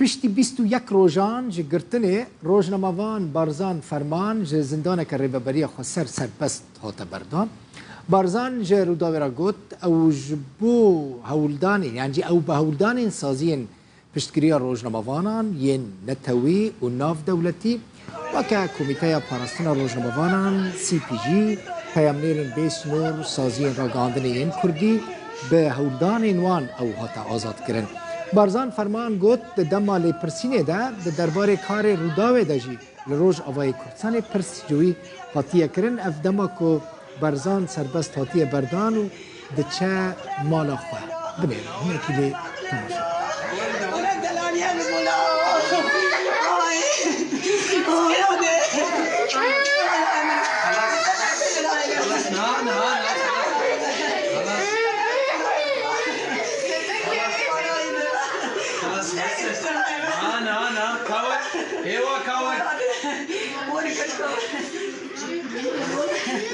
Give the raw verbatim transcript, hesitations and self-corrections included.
Piştî bîst û yek rojan ji girtinê, rojnamevan Barzan Ferman ji zindaneke Rêveberiya Xweser serbest hate berdan. Barzan ji Rûdawê re got, ew ji bo hewldanên, yan jî ew bi hewldanên saziyên piştgiriya rojnamevanan yên netewî û navdewletî, weke Komîteya Parastina Rojnamevanan, C P J, peyamnêrên bê sînor, saziyên ragihandinê yên kurdî, bi hewldanên wan ew hate azadkirin. Barzan Ferman got, di dema lêpirsînê de, di derbarê karê Rûdawê de jî li Rojavayê Kurdistanê pirs ji wî hatiye kirin. Ev dema ku Barzan serbest hatiye berdan û diçe mala xwe. Binêrin, hinekî lê temaşe bikin.